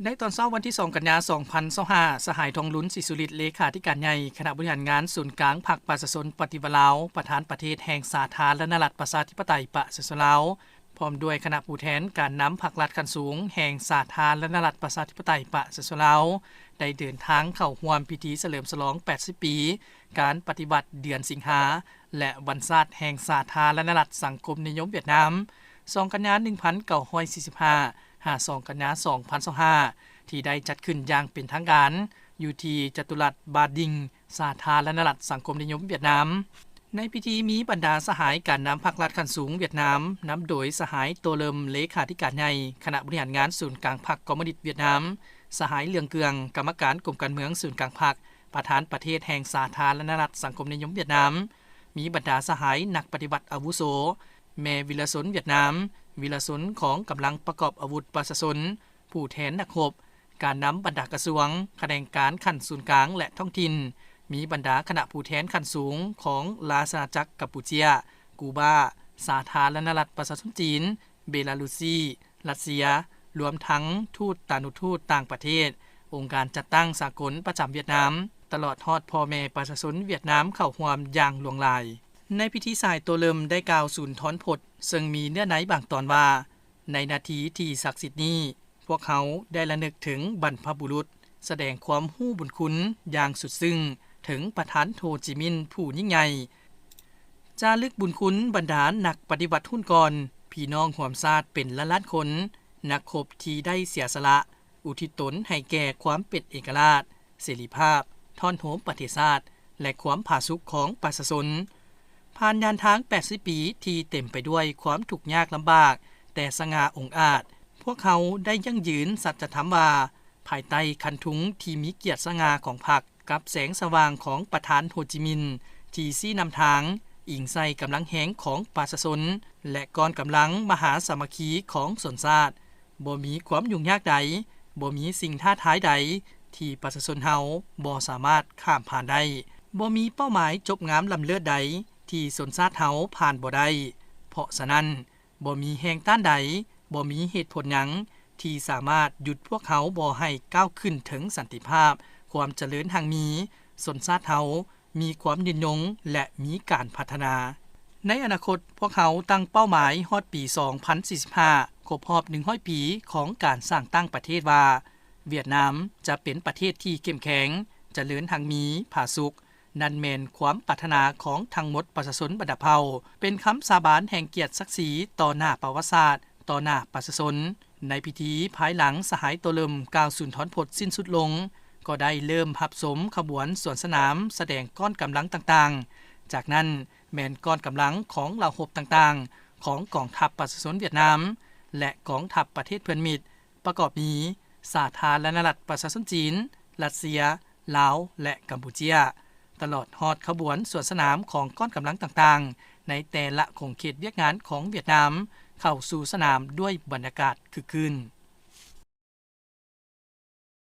ໃນຕອນເຊົ້າວັນທີສອງ ກັນຍາ ສອງພັນຊາວຫ້າ, ສະຫາຍ ທອງລຸນ ສີສຸລິດ ເລຂາທິການໃຫຍ່ ຄະນະບໍລິຫານງານສູນກາງພັກປະຊາຊົນປະຕິວັດລາວ, ປະທານປະເທດແຫ່ງສາທາລະນະລັດປະຊາທິປະໄຕປະຊາຊົນລາວ, ພ້ອມດ້ວຍຄະນະຜູ້ແທນການນຳພັກລັດຂັ້ນສູງແຫ່ງສາທາລະນະລັດປະຊາທິປະໄຕປະຊາຊົນລາວ ໄດ້ເດີນທາງເຂົ້າຮ່ວມພິທີສະເຫຼີມສະຫຼອງ ແປດສິບ ປີ ການປະຕິວັດເດືອນສິງຫາ ແລະ ວັນຊາດແຫ່ງສາທາລະນະລັດສັງຄົມນິຍົມຫວຽດນາມ ສອງ ກັນຍາ ໜຶ່ງພັນເກົ້າຮ້ອຍສີ່ສິບຫ້າ ຫາ ສອງ ກັນຍາ ສອງພັນຊາວຫ້າ ທີ່ໄດ້ຈັດຂຶ້ນຢ່າງເປັນທາງການ ຢູ່ທີ່ຈະຕຸລັດບາດິງ ສາທາລະນະລັດສັງຄົມນິຍົມຫວຽດນາມ. ໃນພິທີມີບັນດາສະຫາຍການນຳພັກລັດຂັ້ນສູງຫວຽດນາມ, ນຳໂດຍສະຫາຍ ໂຕເລີມ ເລຂາທິການໃຫຍ່ຄະນະບໍລິຫານງານສູນກາງພັກຄອມມູນິດຫວຽດນາມ, ສະຫາຍ ເຫຼືອງເກືອງ ກຳມະການກົມການເມືອງສູນກາງພັກ, ປະທານປະເທດແຫ່ງສາທາລະນະລັດສັງຄົມນິຍົມຫວຽດນາມ, ມີບັນດາສະຫາຍນັກປະຕິວັດອາວຸໂສ, ແມ່ວິລະຊົນຫວຽດນາມ, ວິລະຊົນຂອງກຳລັງປະກອບອາວຸດປະຊາຊົນ, ຜູ້ແທນນັກຮົບ, ການນຳບັນດາກະຊວງ, ຂະແໜງການຂັ້ນສູນກາງ ແລະ ທ້ອງຖິ່ນ, ມີບັນດາຄະນະຜູ້ແທນຂັ້ນສູງຂອງລາຊະອານາຈັກກຳປູເຈຍ, ກູບາ, ສາທາລະນະລັດປະຊາຊົນຈີນ, ເບລາຣຸຊີ, ຣັດເຊຍ, ລວມທັງທູດຕານຸທູດຕ່າງປະເທດ, ອົງການຈັດຕັ້ງສາກົນປະຈຳຫວຽດນາມ, ຕະຫຼອດຮອດພໍ່ແມ່ປະຊາຊົນຫວຽດນາມເຂົ້າຮ່ວມຢ່າງຫຼວງຫຼາຍ. ໃນພິທີ ສະຫາຍ ໂຕເລີມ ໄດ້ກ່າວສູນທອນພົດ, ເຊິ່ງມີເນື້ອໃນບາງຕອນວ່າ, ໃນນາທີທີ່ສັກສິດນີ້, ພວກເຮົາໄດ້ລະນຶກເຖິງບັນພະບຸລຸດ, ສະແດງຄວາມຮູ້ບຸນຄຸນຢ່າງສຸດຊຶ້ງເຖິງປະທານໂຮຈິມິນຜູ້ຍິ່ງໃຫຍ່, ຈາລຶກບຸນຄຸນບັນດານັກປະຕິວັດຮຸ່ນກ່ອນ, ພີ່ນ້ອງຮ່ວມຊາດເປັນລ້ານໆຄົນ, ນັກຮົບທີ່ໄດ້ເສຍສະຫຼະ, ອຸທິດຕົນໃຫ້ແກ່ຄວາມເປັນເອກະລາດ, ເສລີພາບ, ທ້ອນໂຮມປະເທດຊາດ ແລະ ຄວາມຜາສຸກຂອງປະຊາຊົນ. ຜ່ານຍານທາງ ແປດສິບ ປີທີ່ເຕັມໄປດ້ວຍຄວາມທຸກຍາກລຳບາກ, ແຕ່ສະຫງ່າອົງອາດ, ພວກເຮົາໄດ້ຢັ້ງຢືນສັດຈະທຳວ່າ, ພາຍໃຕ້ຄັນທຸງທີ່ມີກຽດສະຫງ່າຂອງພັກ, ກັບແສງສະຫວ່າງຂອງປະທານໂຮຈິມິນ ທີ່ຊີ້ນຳທາງ, ອີງໃສ່ກຳລັງແຮງຂອງປະຊາຊົນ ແລະ ກ້ອນກຳລັງມະຫາສາມັກຄີຂອງຊົນຊາດ, ບໍ່ມີຄວາມຫຍຸ້ງຍາກໃດ, ບໍ່ມີສິ່ງທ້າທາຍໃດ ທີ່ປະຊາຊົນເຮົາບໍ່ສາມາດຂ້າມຜ່ານໄດ້, ບໍ່ມີເປົ້າໝາຍຈົບງາມລ້ຳເລີດໃດ ທີ່ຊົນຊາດເຮົາຜ່ານບໍ່ໄດ້. ເພາະສະນັ້ນ, ບໍ່ມີແຮງຕ້ານໃດ, ບໍ່ມີເຫດຜົນຫຍັງ ທີ່ສາມາດຢຸດພວກເຮົາບໍ່ໃຫ້ກ້າວຂຶ້ນເຖິງສັນຕິພາບ, ຄວາມຈະເລີນຮັ່ງມີ, ຊົນຊາດເຮົາມີຄວາມຍືນຍົງ ແລະ ມີການພັດທະນາ. ໃນອະນາຄົດ, ພວກເຮົາຕັ້ງເປົ້າໝາຍຮອດປີສອງພັນສີ່ສິບຫ້າ ຄົບຮອບໜຶ່ງຮ້ອຍປີຂອງການສ້າງຕັ້ງປະເທດວ່າ, ຫວຽດນາມຈະເປັນປະເທດທີ່ເຂັ້ມແຂງ, ຈະເລີນຮັ່ງມີ, ຜາສຸກ, ນັ້ນແມ່ນຄວາມປາດຖະໜາຂອງທັງໝົດປະຊາຊົນບັນດາເຜົ່າ, ເປັນຄຳສາບານແຫ່ງກຽດສັກສີຕໍ່ໜ້າປະຫວັດສາດ, ຕໍ່ໜ້າປະຊາຊົນ. ໃນພິທີ, ພາຍຫຼັງສະຫາຍໂຕເລີມກ່າວສຸນທອນພົດສິ້ນສຸດລົງ, ກໍໄດ້ເລີ່ມຮັບຊົມຂະບວນສວນສະໜາມສະແດງກ້ອນກຳລັງຕ່າງໆ. ຈາກນັ້ນແມ່ນກ້ອນກຳລັງຂອງເຫຼົ່າຮົບຕ່າງໆ ຂອງກອງທັບປະຊາຊົນຫວຽດນາມ ແລະ ກອງທັບປະເທດເພື່ອນມິດ, ປະກອບມີ ສາທາລະນະລັດປະຊາຊົນຈີນ, ຣັດເຊຍ, ລາວ ແລະ ກຳປູເຈຍ, ຕະຫຼອດຮອດຂະບວນສວນສະໜາມຂອງກ້ອນກຳລັງຕ່າງໆ ໃນແຕ່ລະຂົງເຂດວຽກງານຂອງຫວຽດນາມ ເຂົ້າສູ່ສະໜາມດ້ວຍບັນຍາກາດຄຶກຄື້ນ.